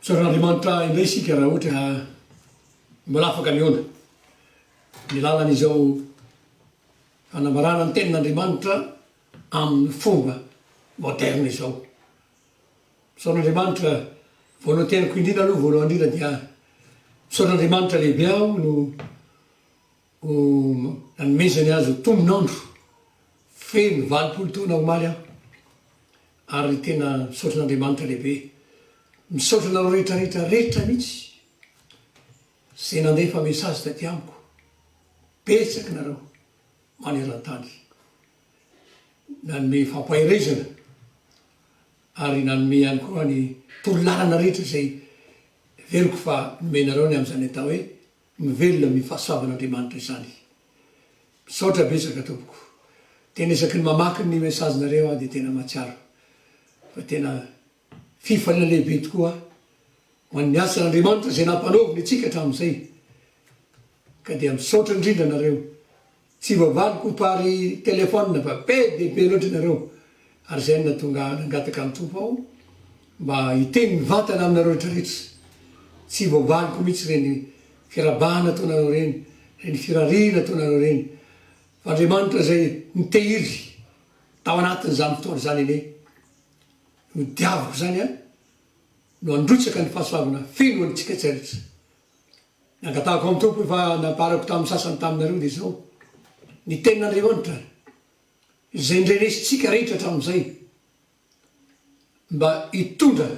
Misaotra an'Andriamanitra indray isika raha ohatra ka mbola afaka mihaona ny lalan'izao fanambarana ny tenin'Andriamanitra amin'ny fomba moderne izao. Misaotra an'Andriamanitra, voalohany teniko indrindra aloha voalohany indrindra dia misaotra an'Andriamanitra lehibe aho no ho nanomezany azy ho tombon'andro feno 80 taona omaly aho ary tena misaotra an'Andriamanitra lehibe. Misaotra anareo rehetra rehetra rehetra mihitsy izay nandefa message taty amiko, betsaka nareo maneran-tany nanome fampaherezana ary nanome ihany koa ny torolalana rehetra izay heveriko fa nomenareo ny amin'izany atao hoe mivelona amin'ny fahasoavan'Andriamanitra izany. Misaotra betsaka tompoko. Tena isaky ny mamaky ny message nareo aho dia tena mahatsiaro fa tena fifaliana lehibe tokoa ho an'ny asan'Andriamanitra izay nampanaoviny antsika hatramin'izay. Ka dia misaotra indrindra anareo. Tsy voavaliko par telephone fa be dia be loatra nareo ary izay no nahatonga ahy nangataka ny Tompo aho mba hiteny mivantana aminareo rehetra rehetra. Tsy voavaliko mihitsy ireny firabahana ataonareo ireny, ireny firariana ataonareo ireny. Fa Andriamanitra izay nitehiry tao anatin'izany fotoana izany anie no diaviko izany an, no handrotsaka ny fahasoavana feno antsika tsirairay. Ny angatahako amin'ny Tompo efa nambarako tamin'ny sasany taminareo dia izao, ny tenin'Andriamanitra izay ndrenesintsika rehetra hatramin'izay mba hitondra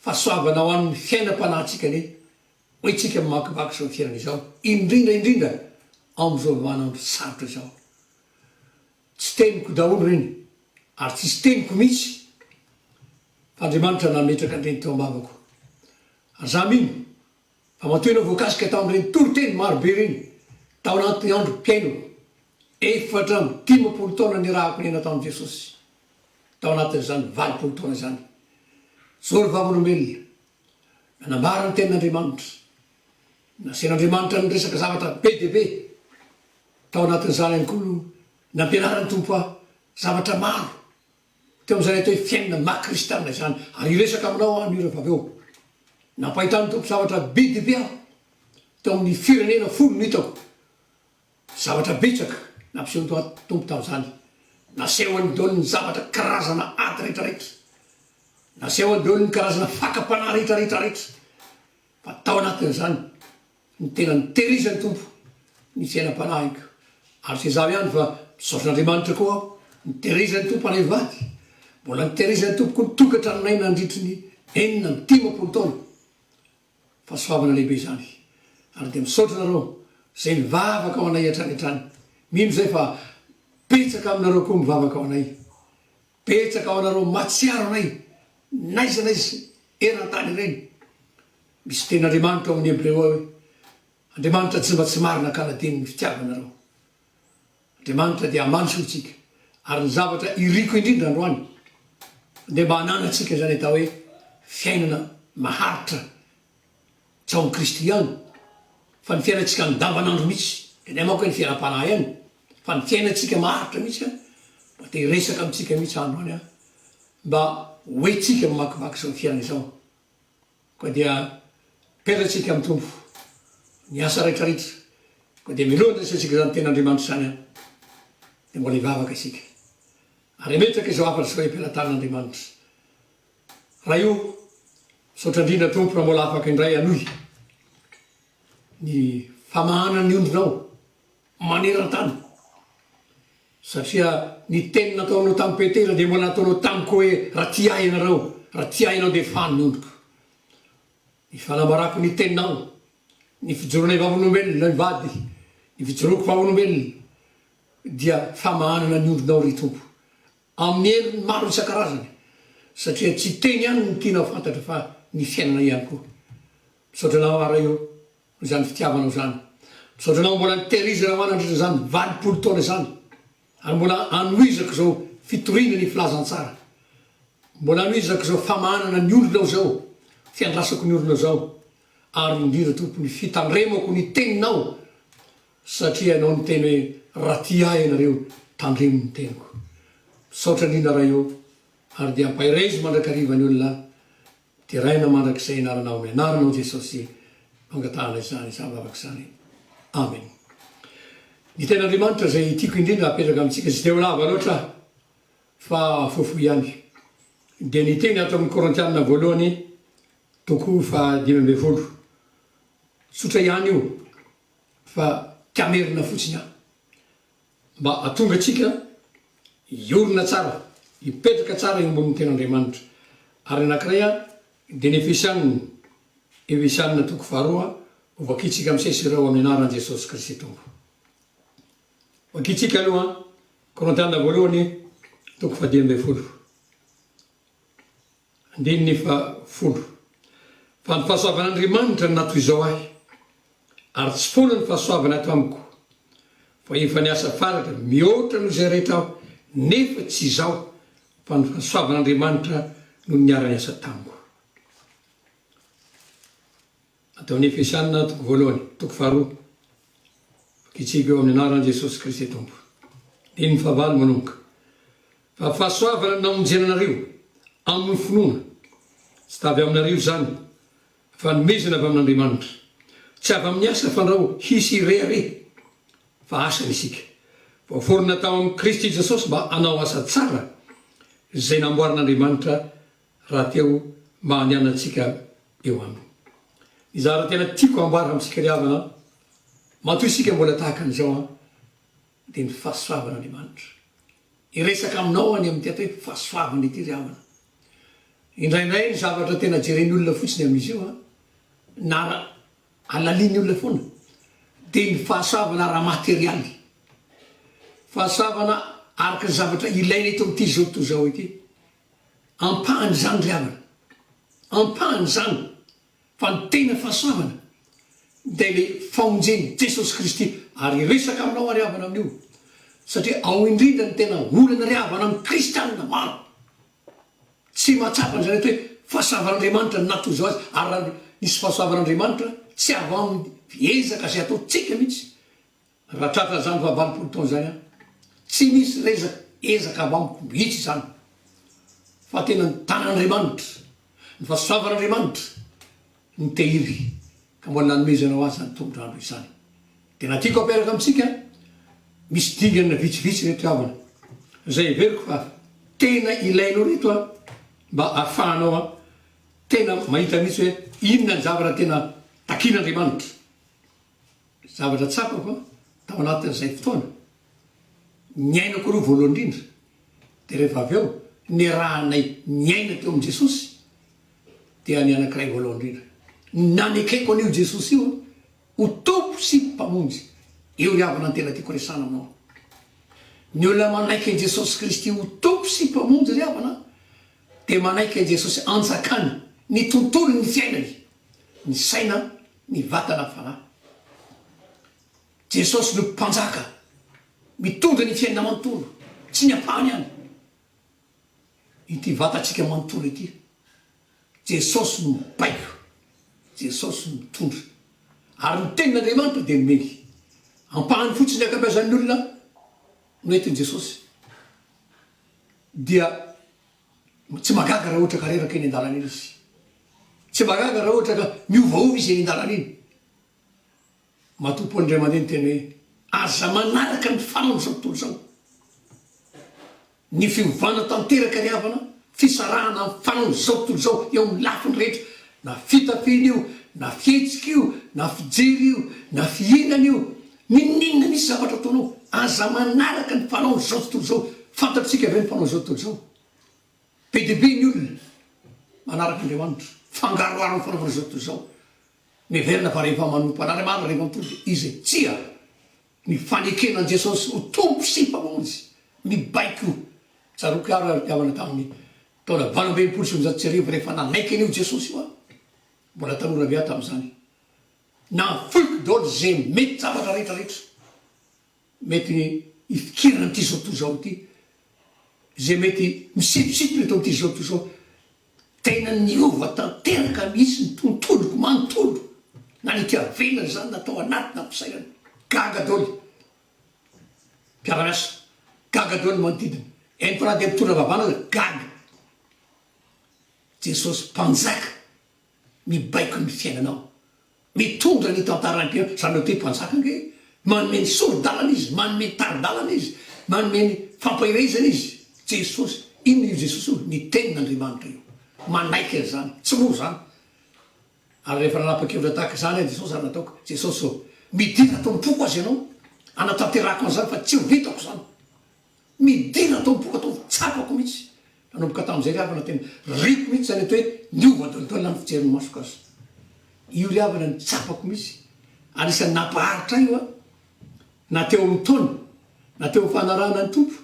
fahasoavana ho an'ny fiainam-panahintsika anie ho antsika mamakivaky izao fiainana izao, indrindra indrindra amin'izao vaninandro sarotra izao. Tsy teniko daholo ireny ary tsisy teniko mihitsy fa Andriamanitra nametraka an'ireny teo am-bavako. Ary za mino Fa matoa ianao voakasika tamin'ireny toriteny marobe ireny tao anatin'ny androm-piainako, 54 taona niarahako niaina tamin'i Jesosy, tao anatin'izany 80 taona izany, zoro vavolombelona, nanambara ny tenin'Andriamanitra, nasen'Andriamanitra niresaka zavatra be dia be, tao anatin'izany ihany koa no nampianaran'ny Tompo ahy zavatra maro. Teo amin'izany atao hoe fiainana maha kristiana izany, ary hiresaka aminao aho anio rehefa avy eo. Nampahitan'ny Tompo zavatra be dia be aho teo amin'ny firenena folo no hitako. Zavatra betsaka nampisehon'ny Tompo tamin'izany. Nasehony daholo ny zavatra karazana ady rehetrarehetra. Nasehony daholo ny karazana fakam-panahy rehetrarehetra rehetra. Fa tao anatin'izany no tena nitehirizan'ny Tompo ny fiainam-panahiko. Ary tsy izaho ihany fa misaotra an'Andriamanitra koa aho, nitehirizan'ny Tompo anay mivady. Mbola nitehirizan'ny Tompo koa ny tokantranonay nandritry ny 56 taona. Fahasoavana lehibe izany. Ary dia misaotra anareo izay mivavaka ho anay hatrany hatrany. Mino izay fa betsaka aminareo koa mivavaka ho anay. Betsaka ho anareo mahatsiaro anay n'aiza n'aiza eran-tany ireny. Misy tenin'Andriamanitra ao amin'ny Hebreo ao hoe, Andriamanitra tsy mba tsy marina ka hanadino ny fitiavanareo. Andriamanitra dia hamaly soa antsika. Ary ny zavatra iriko indrindra androany dia mba hananantsika izany atao hoe fiainana maharitra tsy ao amin'i Kristy ihany fa ny fiainantsika andavanandro mihitsy. Indraindray manko hoe ny fiainam-panahy ihany fa ny fiainantsika maharitra mihitsy an, mba te hiresaka amintsika mihitsy aho androany an, mba ho entsika mamakivaky izao fiainana izao. Koa dia petratsika amin'ny Tompo ny asa rehetrarehetra. Koa dia miloha andraisantsika izany tenin'Andriamanitra izany an, dia mbola hivavaka isika. Ary hametraka izao hafatra izao eo am-pelatanan'Andriamanitra. Ray o, misaotra indrindra Tompo raha mbola afaka indray hanohy ny famahana ny ondrinao maneran-tany. Satria ny teny nataonao tamin'i Petera dia mbola nataonao tamiko hoe, Raha tia Ahy ianareo, raha tia Ahy ianao dia fano ny ondriko. Ny fanambarako ny teninao, ny fijoroanay vavolombelona mivady, ny fijoroako vavolombelona dia famahanana ny ondrinao ry Tompo, amin'ny heriny maro isan-karazany, satria tsy teny ihany no tiana ho fantatra fa ny fiainana ihany koa. Misaotra anao aho Ray o. Izany fitiavanao izany. Misaotra anao mbola nitehirizana ho ahy nandritra izany 80 taona izany ary mbola anohizako izao fitoriana ny filazantsara. Mbola anohizako izao famahanana ny olona izao, fiandrasako ny olona izao ary indrindra Tompo ny fitandremako ny teninao satria ianao niteny hoe raha tia ahy ianareo tandremo ny teniko. Misaotra indrindra Ray ô ary dia ampaherezo mandrakariva ny olona. Deraina mandrakizay anaranao amin'ny anaranao Jesosy no angatahana izany izany vavaka izany. Amen. Ny tenin'Andriamanitra izay tiako indrindra apetraka amintsika tsy dia ho lava loatra fa fohifohy ihany dia ny teny ato amin'ny Korintiana voalohany toko faha 15. Tsotra ihany io fa te hamerina fotsiny aho. Mba hahatonga antsika hiorina tsara, hipetraka tsara eo ambonin'ny Tenin'Andriamanitra. Ary ny anankiray dia ny Efesianina, Efesianina toko faharoa, ho vakintsika misesy ireo amin'ny anaran'i Jesosy Kristy Tompo. Vakintsika aloha Korintiana voalohany toko fahadimy ambin'ny folo. Andininy fahafolo. Fa ny fahasoavan'Andriamanitra no natoy izao ahy, ary tsy foana ny fahasoavany ato amiko, fa efa niasa fatratra mihoatra noho izay rehetra aho, nefa tsy izaho, fa ny fahasoavan'Andriamanitra no niara-niasa tamiko. Ataon'ny Efesiana toko voalohany, toko faharoa. Vakitsiko eo amin'ny anaran'i Jesosy Kristy Tompo. Andininy fahavalo manomboka. Fa fahasoavana no namonjena anareo, amin'ny finoana. Tsy tavy aminareo izany, fa fanomezana avy amin'Andriamanitra. Tsy avy amin'ny asa fandrao hisy hirehareha, fa asany isika. Voaforona tao amin'i Kristy Jesosy mba hanao asa tsara, izay namboarin'Andriamanitra rahateo mba handehanantsika eo aminy. Ny zavatra tena tiako hambara amintsika ry havana an, matoa isika mbola tahaka an'izao an, dia ny fahasoavan'Andriamanitra. Hiresaka aminao any amin'ity atao hoe fahasoavana ity ry havana. Indraindray ny zavatra tena jeren'ny olona fotsiny amin'izy io an, na alalin'ny olona foana, dia ny fahasoavana ara-materialy. Fahasoavana araka ny zavatra ilaina eto amin'ity izao tontolo izao ity. Ampahany izany ry havana, ampahany izany fa ny tena fahasoavana dia ilay famonjen'i Jesosy Kristy ary hiresaka aminao aho ry havana amin'io satria ao indrindra ny tena olana ry havana amin'ny kristianina maro tsy mahatsapa an'izany atao hoe fahasoavan'Andriamanitra no nahatozao azy ary raha nisy fahasoavan'Andriamanitra tsy avy amin'ny ezaka izay ataontsika mihitsy Raha tratra izany faha 80 taona izany aho, tsy nisy rezaka ezaka avy amiko mihitsy izany, fa tena ny tanan'Andriamanitra, ny fahasoavan'Andriamanitra no tehiry ka mbola nanomezana ho ahy izany tombon-drano izany. Tena tiako hampiaraka amintsika, misy dingana vitsivitsy ireto havana, izay heveriko fa tena ilainao ireto an, mba ahafahanao an, tena mahita mihitsy hoe inona ny zavatra tena takian'Andriamanitra. Zavatra tsapako tao anatin'izay fotoana, niainako aloha voalohany indrindra, dia rehefa avy eo niarahanay niaina teo amin'i Jesosy, dia ny anankiray voalohany indrindra, nanekeko an'io Jesosy io ho Tompo sy Mpamonjy. Io ry havana no tena tiako resahana aminao. Ny olona manaiky an'i Jesosy Kristy ho Tompo sy Mpamonjy ry havana, dia manaiky an'i Jesosy hanjakany ny tontolon'ny fiainany, ny saina, ny vatana fanahy. Jesosy no mpanjaka mitondra ny fiainana manontolo, tsy ny ampahany ihany. Ity vatantsika manontolo ity, Jesosy no mibaiko, Jesosy no mitondra. Ary ny tenin'Andriamanitra dia nomeny. Ampahany fotsiny ny ankabeazan'ny olona no entin'i Jesosy. Dia Tsy mahagaga raha ohatra ka reraka eny an-dalana eny izy. Tsy mahagaga raha ohatra ka miovaova izy eny an-dalana eny. Matoa Paoly indray mandeha niteny hoe, Aza manaraka ny fanaon'izao tontolo izao. Ny fiovana tanteraka ry havana, fisarahana amin'ny fanaon'izao tontolo izao eo amin'ny lafiny rehetra, na fitafiana io, na fihetsika io, na fijery io, na fihinana io, n'inon'inona misy zavatra ataonao, aza manaraka ny fanaon'izao tontolo izao. Fantatsika ve ny fanaon'izao tontolo izao? Be dia be ny olona manaraka Andriamanitra. Fangaroharo ny fanaovana izao tontolo izao. Miheverina fa rehefa manompo an'Andriamanitra, rehefa mitory dia izy. Tsia! Ny fanekena an'i Jesosy ho Tompo sy Mpamonjy, mibaiko. Tsaroako ihany raha nihavana tamin'ny taona 1968 rehefa nanaiky an'io Jesosy io aho. Mbola tanora be aho tamin'izany. Nafoiko daholo izay mety zavatra rehetra rehetra. Mety hifikirana amin'ity izao tontolo izao ity, izay mety misitositona eto amin'ity izao tontolo izao. Tena niova tanteraka mihitsy ny tontoloko manontolo, na ny ety avelany izany na tao anaty na fisainana. Gaga daholo mpiara-miasa, gaga daholo ny manodidina, eny fa na dia mpitondra vavana aza gaga. Jesosy Mpanjaka. Mibaiko ny fiainanao. Mitondra ny tantaram-piainana. Izany hoe mpanjaka ange e. Manome ny sori-dalana izy, manome ny tari-dalana izy, manome ny fampaherezana izy. Jesosy. Inona io Jesosy io? Ny Tenin'Andriamanitra io. Manaiky an'izany. Tsy mora izany. Ary rehefa nanapa-kevitra tahaka izany aho, Jesosy ary nataoko, Jesosy ô, midira ato am-poko aza Ianao, hanatanterahako an'izany fa tsy ho vitako izany. Midira ato am-poko, ataovy tsapako mihitsy. Nanomboka tamin'izay ry havana tena reko mihitsy izany atao hoe niova daholo na ny fijerin'ny masoko aza. Io ry havana no tsapako mihitsy. Anisan'ny nampaharitra ahy io an. Na teo amin'ny taona, na teo amin'ny fanarahana ny Tompo,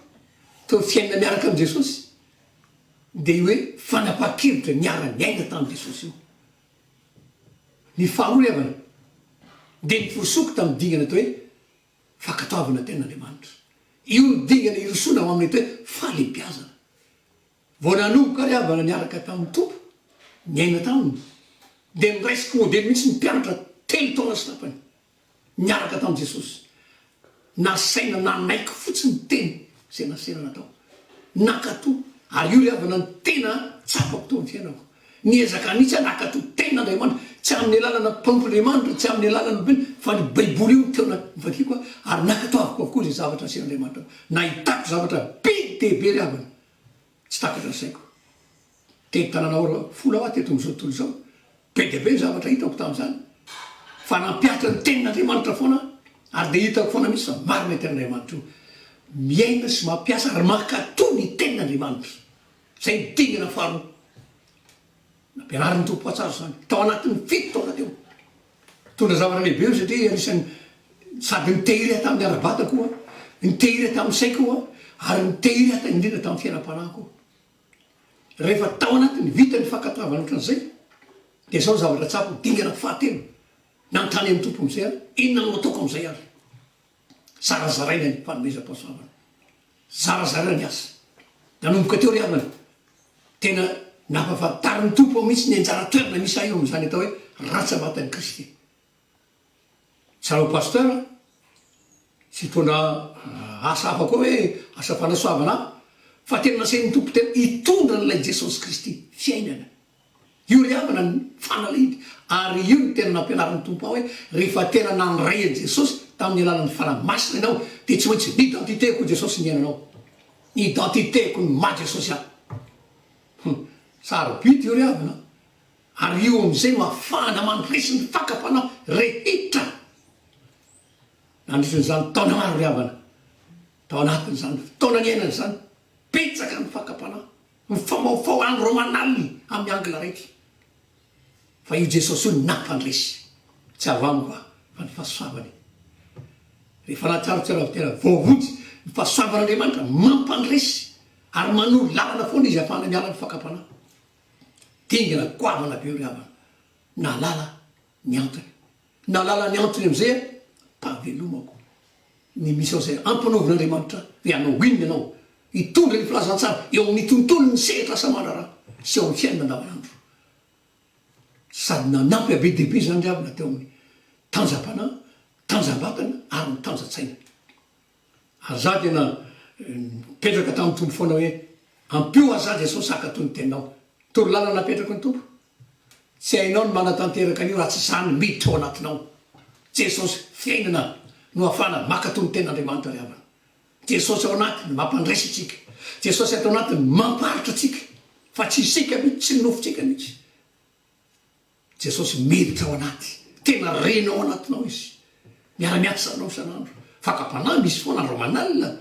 teo amin'ny fiainana miaraka amin'i Jesosy, dia io hoe fanapahan-kevitra niara-niaina tamin'i Jesosy io. Ny faharoa ry havana, dia ny firosoako tamin'ny dingana atao hoe Fankatoavana tenin'Andriamanitra. Io no dingana irosoana ho amin'ny atao hoe fahalehibiazana. Vao nanomboka ry havana niaraka tamin'ny Tompo, niaina taminy, dia noraisiko modely mihitsy ny mpianatra telo taona sy tapany niaraka tamin'i Jesosy. Nasaina nanaiky fotsiny ny teny izay nasaina natao. Nankatò. Ary io ry havana no tena tsapako teo amin'ny fiainako. Niezaka mihitsy aho nankatò tenin'Andriamanitra, tsy amin'ny alalana mpanompon'Andriamanitra, tsy amin'ny alalan'ny olombelona, fa ny Baiboly io no tena novakiako ary nankatoaviko avokoa izay zavatra asehon'Andriamanitra ahy. Nahitako zavatra be dia be ry havana, tsy takatry ny saiko. Teto tanàna ora folo aho teto amin'izao tontolo izao, be dia be ny zavatra hitako tamin'izany, fa nampihatra ny tenin'Andriamanitra foana aho, ary dia hitako foana mihitsy fa marina io tenin'Andriamanitra io. Miaina sy mampiasa ary mankatò ny tenin'Andriamanitra. Izay ny dingana faharoa. Nampianarin'ny Tompo ahy tsara izany, tao anatin'ny fito taona teo. Nitondra zavatra lehibe io satria anisan'ny sady nitehiry ahy tamin'ny ara-batako aho, nitehiry ahy tamin'ny saiko aho, ary nitehiry ahy indrindra tamin'ny fiainam-panahiko aho. Rehefa tao anatin'ny vita ny fankatoavana ohatran'izay, dia izao ny zavatra tsapako, dingana fahatelo, nanontany an'ny Tompo amin'izay aho, inona no ataoko amin'izay ary? Zarazaraina ny fanomezam-pahasoavana. Zarazaraina ny asa. Nanomboka teo ry havana, tena nampahafantarin'ny Tompo aho mihitsy ny anjara toerana misy ahy eo amin'izany atao hoe rantsambatan'i Kristy. Tsy hanao pasteur, tsy hitondra asa hafa koa hoe asa fanasoavana ahy, fa tena nasain'ny Tompo tena hitondra an'ilay Jesosy Kristy fiainana. Io ry havana ny fanalahidy ary io no tena nampianarin'ny Tompo ahy hoe rehefa tena nandray an'i Jesosy tamin'ny alalan'ny Fanahy Masina ianao dia tsy maintsy l'identité-ko Jesosy ny iainanao. Ny identité-ko ny maha Jesosy ahy. Hum, sarobidy io ry havana ary io amin'izay no ahafahana mandresy ny fakam-panahy rehetra. Nandritra izany taona maro ry havana, tao anatin'izany fotoana niainana izany, betsaka ny fakam-panahy. Mifamaofao andro aman'alina amin'ny angle raiky. Fa io Jesosy io nampandresy. Tsy avy amiko aho fa ny fahasoavany. Rehefa nahatsiaro tsy raha tena voavonjy, ny fahasoavan'Andriamanitra mampandresy ary manoro lalana foana izy ahafahana miala amin'ny fakam-panahy. Dingana goavana be io ry havana. Nahalala ny antony. Nahalala ny antony amin'izay aho, pahavelomako. Ny mission izay ampanaovin'Andriamanitra dia hanao inona ianao? Hitondra ny filazantsara eo amin'ny tontolon'ny sehatra asa aman-draharaha sy eo amin'ny fiainana andavanandro. Sady nanampy ahy be dia be izany ry havana teo amin'ny tanjam-panahy, tanjam-batana ary ny tanjan-tsaina. Ary za tena nipetraka tamin'ny Tompo foana hoe ampio aho za Jesosy hankatò ny teninao. Torolalana napetraky ny Tompo. Tsy hainao ny manatanteraka an'io raha tsy izany miditra ao anatinao. Jesosy fiainana no ahafahana mankatò ny tenin'Andriamanitra ry havana. Jesosy ao anatiny mampandresy antsika. Jesosy ato anatiny mamparitra antsika fa tsy isika mihitsy, tsy ny nofontsika mihitsy. Jesosy miditra ao anaty, tena renao ao anatinao Izy. Miara-miasa aminao isan'andro. Fakam-panahy misy foana andro aman'alina.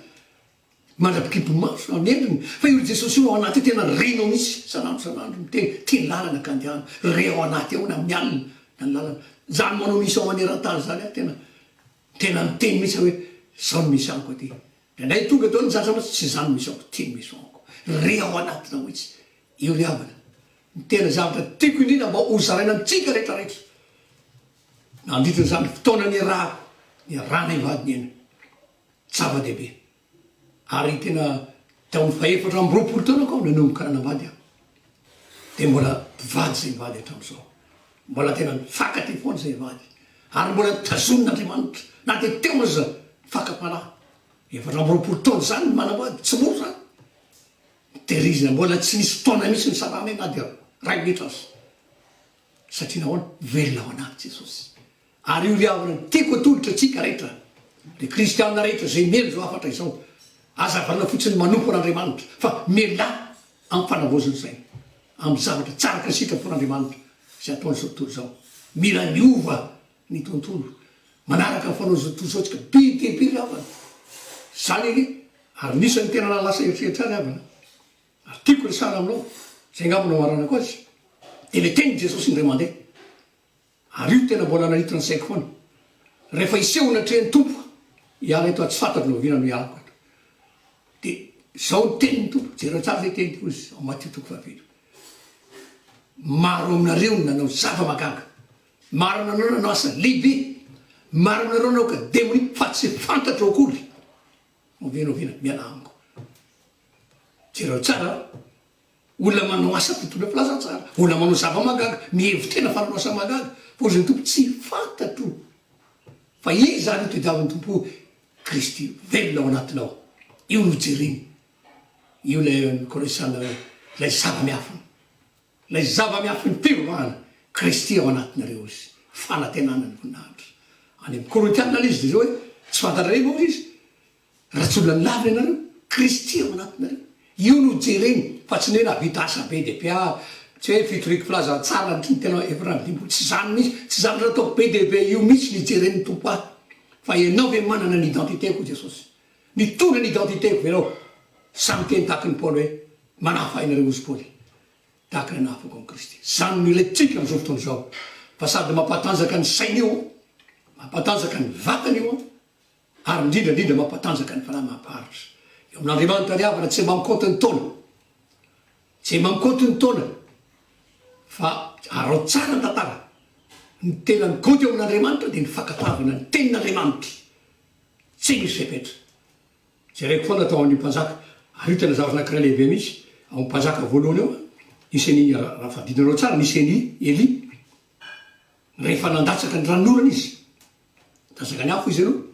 Mandra-pikipy maso amin'ny endriny. Fa io Jesosy io ao anaty io tena renao mihitsy isan'andro isan'andro miteny, ity ny lalana ka andehano. Re ao anaty ao na amin'ny alina na ny lalana. Izany manao mission maneran-tany izany aho tena tena miteny mihitsy aho hoe izao no misy amiko aty. Indraindray tonga daholo ny zaza mantsy tsy izany no misy amiko, ity no misy amiko. Re ao anatinao mihitsy. Io ry havana no tena zavatra tiako indrindra mba hozaraina amintsika rehetra rehetra. Nandritra izany fotoana niarahako, niarahanay vady niaina. Zava-dehibe. Ary tena teo amin'ny fahefatra amby 20 taonako aho nanomboka nanambady aho. Dia mbola mpivady izay mivady hatramin'izao. Mbola tena nifankatia foana izay mivady. Ary mbola notazonin'Andriamanitra na dia teo aza ny fakam-panahy. 24 taona izany ny manambady, tsy mora izany. Nitehirizina, mbola tsy nisy fotoana mihitsy nisarahanay na dia iray minitra aza. Satria nahoana? Velona ao anaty Jesosy. Ary io ry havana no tiako atolotra antsika rehetra, ry kristiana rehetra izay miely izao hafatra izao, aza avalona fotsiny manompo an'Andriamanitra, fa mialà amin'ny fanavaozana saina, amin'ny zavatra tsy araka ny sitrapon'Andriamanitra izay ataon'izao tontolo izao. Mila miova ny tontolo, manaraka ny fanaon'izao tontolo izao tsika, be dia be ry havana. Izany anie, ary anisan'ny tena nahalasa eritreritra ahy ry havana, ary tiako resahana aminao, izay angamba no hamaranako azy, dia ilay tenin'i Jesosy indray mandeha, Ary io tena mbola nanitona ny saiko foana. Rehefa hiseho anatrehan'ny Tompo hiala eto aho tsy fantatro na oviana no hialako eto. Dia izao ny tenin'ny Tompo, jereo tsara ilay teny hoy izy ao Matio toko fahafito. Maro aminareo no nanao zava-mahagaga. Maro aminareo nanao asa lehibe. Maro aminareo naoka demonia fa tsy fantatro akory. Oviana oviana mialà amiko. Jereo tsara Olona manao asa mpitondra filazantsara, olona manao zava-mahagaga, mihevi-tena fa nanao asa mahagaga, fa hozy ny Tompo, tsy fantatro fa iza ary io tediavin'ny Tompo io, Kristy velona ao anatinao, io no jereny, io ilay nikoresana hoe ilay zava-miafina, ilay zava-miafin'ny fivavahana, Kristy ao anatinareo izy, fanantenana ny voninahitra. Any amin'ny Korintiana ilay izy dia izao hoe, tsy fantatrareo va hozy izy, Raha tsy olona lavina ianareo, Kristy ao anatinareo. Io no jereny fa tsy ny hoe nahavita asa be dia be aho, tsy hoe fitoriako filazantsara ny tena 54, tsy izany mihitsy, tsy zavatra nataoko be dia be io mihitsy no ijeren'ny Tompo ahy, fa ianao ve manana ny identité-ko Jesosy? Mitondra ny identité-ko ve ianao? Sa miteny tahaka an'i Paoly hoe, manahafa ahy ianareo hozy Paoly, tahaka ny anahafako an'i Kristy. Izany no ilaintsika amin'izao fotoana izao, fa sady mampatanjaka ny saina io, mampatanjaka ny vatana io, Ary indrindra indrindra mampatanjaka ny fanahy mampaharitra. Eo amin'Andriamanitra ry havana tsy mba mikaonty ny taona. Tsy mba mikaonty ny taona. Fa araho tsara ny tantara. Ny tena mikaonty eo amin'Andriamanitra dia ny fankatoavana ny tenin'Andriamanitra. Tsy misy fepetra. Jereko foana tao amin'ny mpanjaka. Ary io tena zavatra anankiray lehibe mihitsy. Ao amin'ny mpanjaka voalohany ao, nisy an'i, raha fadidinareo tsara, nisy an'i Elia. Rehefa nandatsaka ny ranonorana izy. Nandatsaka ny afo izy ireo.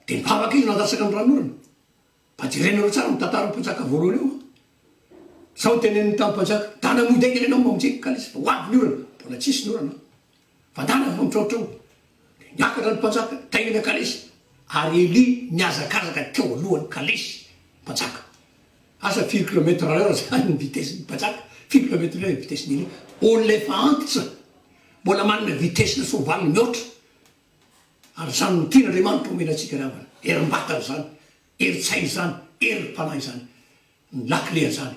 Dia nivavaka izy nandatsaka ny ranonorana. Mba jerenareo tsara ny tantaran'ny mpanjaka voalohany io an. Izao no teneniny tamin'ny mpanjaka, Ndana mody haingana ianao mamonjy kalesy fa ho avy ny orana. Mbola tsisy ny orana an. Fa ndana fa mitraotrao. Dia niakatra ny mpanjaka, nitaingina kalesy. Ary Elia nihazakazaka teo alohan'ny kalesy mpanjaka. Asa firy kilomètre à l'heure zany ny vitesse-n'ny mpanjaka, firy kilomètre à l'heure ny vitesse-n'i Elia. Olona efa antitra. Mbola manana vitesse-na soavaly mihoatra. Ary izany no tian'Andriamanitra omena antsika ry havana. Herim-batana izany, herin-tsaina izany, herim-panahy izany. Ny lakile an'izany,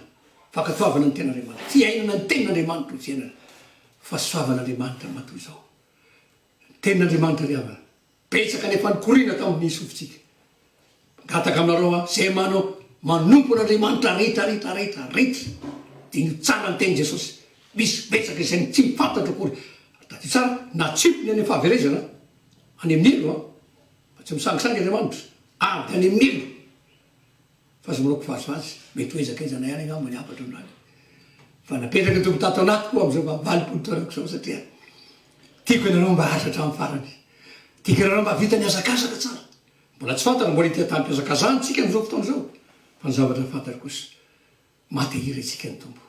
fankatoavana ny tenin'Andriamanitra. Fiainana ny tenin'Andriamanitra no fiainana. Fahasoavan'Andriamanitra matoa izao. Ny tenin'Andriamanitra ry havana. Betsaka ny efa nikoriana tamin'ny sofintsika. Mangataka aminareo aho, izay manao, manompo an'Andriamanitra rehetra, rehetra, rehetra, rehetra. Diniho tsara ny tenin'i Jesosy. Misy betsaka izay tsy fantatro akory. Ary tadidio tsara, natsipiny any amin'ny fahaverezana, any amin'ny helo an. Fa tsy misangisangy Andriamanitra. Avy dia any amin'ny helo. Fa aza manao kivazivazy, mety ho henjakenjana ihany angamba ny hafatra androany. Fa napetraky ny Tompo tato anatiko amin'izao faha 80 taonako izao satria tiako ianareo mba haharitra hatramin'ny farany. Tiako ianareo mba hahavita ny hazakazaka tsara. Mbola tsy fantatra, mbola ety an-tanim-pihazakazahana isika amin'izao fotoana izao. Fa ny zavatra fantatro kosa, maha-te-hira antsika ny Tompo.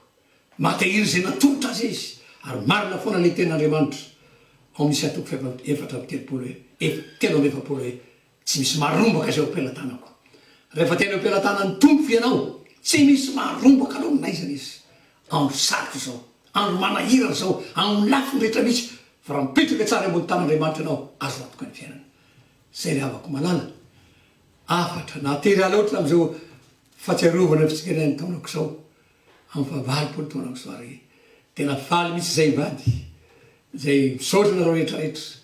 Maha-te-hira izay natolotra Azy Izy. Ary marina foana ilay tenin'Andriamanitra ao amin'ny Isaia toko faha 34 hoe, 43 hoe, Tsy misy marombaka izay eo am-pelatanako. Rehefa tena eo am-pelatanan'ny Tompo ianao, tsy misy marombaka anao n'aiza n'aiza. Andro sarotra izao, andro manahirana izao, amin'ny lafiny rehetra mihitsy, fa raha mipetraka tsara eo ambony tanan'Andriamanitra ianao, azo antoka ny fiainana. Izay ry havako malala, hafatra nahatery ahy loatra amin'izao fahatsiarovana ny fitsingerenan'ny taonako izao, amin'ny faha 80 taonako izao ary tena faly mihitsy izay mivady, izay misaotra anareo rehetra rehetra.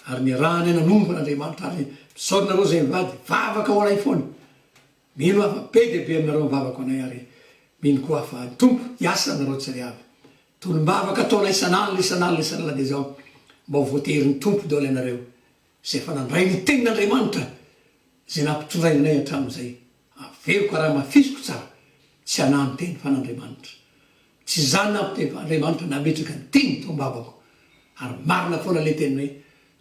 Ary niarahany nanompo an'Andriamanitra ary misaotra anareo izay mivady vavaka ho anay foana. Mino aho fa be dia be aminareo mivavaka ho anay ary mino koa aho fa ny Tompo hiasa aminareo tsirairay avy. Tolom-bavaka ataonay isan'alina isan'alina isan'alina dia izao, mba ho voateherin'ny Tompo daholo ianareo izay efa nandray ny tenin'Andriamanitra izay nampitondrainy anay hatramin'izay. Averiko ary hamafisiko tsara, tsy hanahy ny teny fa an'Andriamanitra. Tsy izaho nampiteny fa Andriamanitra nametraka ny teny tao am-bavako. Ary marina foana ilay teny hoe,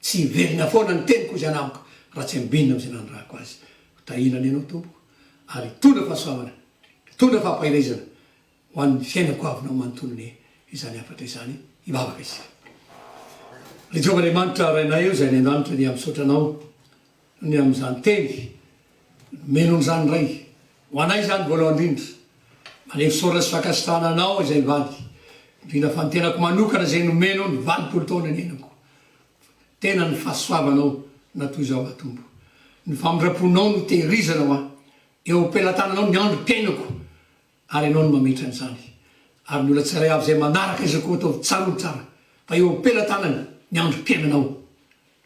Tsy hiverina foana ny teniko izay anamiko raha tsy ambinina amin'izay nanirahako azy. Ho tahiana anie ianao Tompoko ary hitondra fahasoavana, hitondra fampaherezana ho an'ny fiainako avinao manontolo anie izany hafatra izany. Hivavaka isika. Ry Jehovah Andriamanitra Rainay o izay any an-danitra dia misaotra Anao ny amin'izany teny nomenao izany Ray ho anay izany voalohany indrindra. Maneho fisaorana sy fankasitrahana Anao izay mivady, indrindra fa ny tenako manokana izay nomenao ny 80 taona niainako. Tena ny fahasoavanao na toy izao aho Tompo. Ny famindram-ponao no tehirizana ho ahy. Eo am-pelatananao ny androm-piainako ary Ianao no mametra an'izany. Ary ny olona tsirairay avy izay manaraka izao koa ataovy tsarovy tsara fa eo am-pelatanany ny androm-piainanao.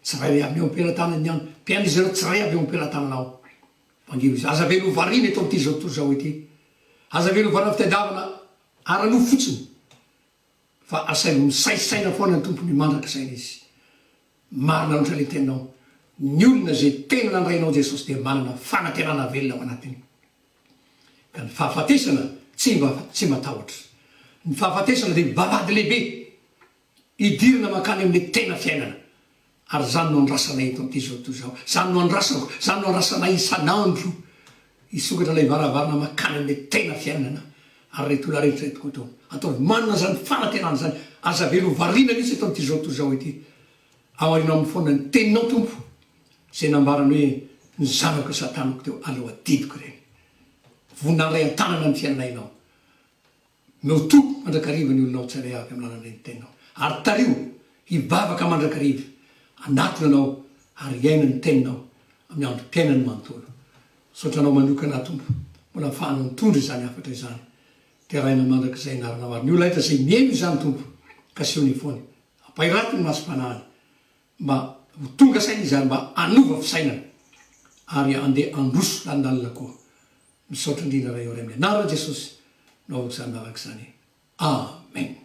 Tsirairay avy ny eo am-pelatanany ny androm-piainan'izy ireo tsirairay avy eo am-pelatananao. Vangio izy. Aza avela ho variana eto amin'ity izao tontolo izao ity. Aza avela ho variana fitadiavana ara-nofo fotsiny fa asaivo misaisaina foana ny Tompony mandrakizay izy. Marina loatra ilay teninao. Ny olona izay tena nandray anao Jesosy dia manana fanantenana velona ao anatiny. Ka ny fahafatesana tsy mba tsy matahotra. Ny fahafatesana dia vavahady lehibe hidirana mankany amin'ilay tena fiainana. Ary izany no andrasanay eto amin'ity izao tontolo izao. Izany no andrasako, izany no andrasanay isan'andro. Hisokatra ilay varavarana mankany amin'ilay tena fiainana. Ary ireto olona rehetra ireto koa toa. Ataovy manana izany fanantenana izany. Aza avela ho variana mihitsy eto amin'ity izao tontolo izao ity. Aorianao aminy foana ny teninao Tompo. Izay nambarany hoe ny zanako sataniko teo aleo adidiko ireny. Vonona handray an-tanana ny fiainana ianao. Omeo toky mandrakariva ny olonao tsirairay avy amin'ny lalan'ireny teninao. Ary tariho hivavaka mandrakariva hanatona anao ary hiaina ny teninao amin'ny androm-piainany manontolo. Misaotra anao manokana aho Tompo mbola afahanao mitondra izany hafatra izany. Deraina mandrakizay anaranao ary ny olona rehetra izay mihaino izany Tompo kasiho ny fony ampahirato ny masom-panahiny mba ho tonga saina izy ary mba hanova fisainana ary handeha handroso lalindalina koa. Misaotra indrindra Ray ô Ray amin'ny anaran'i Jesosy no aoka izany vavaka izany. Amen.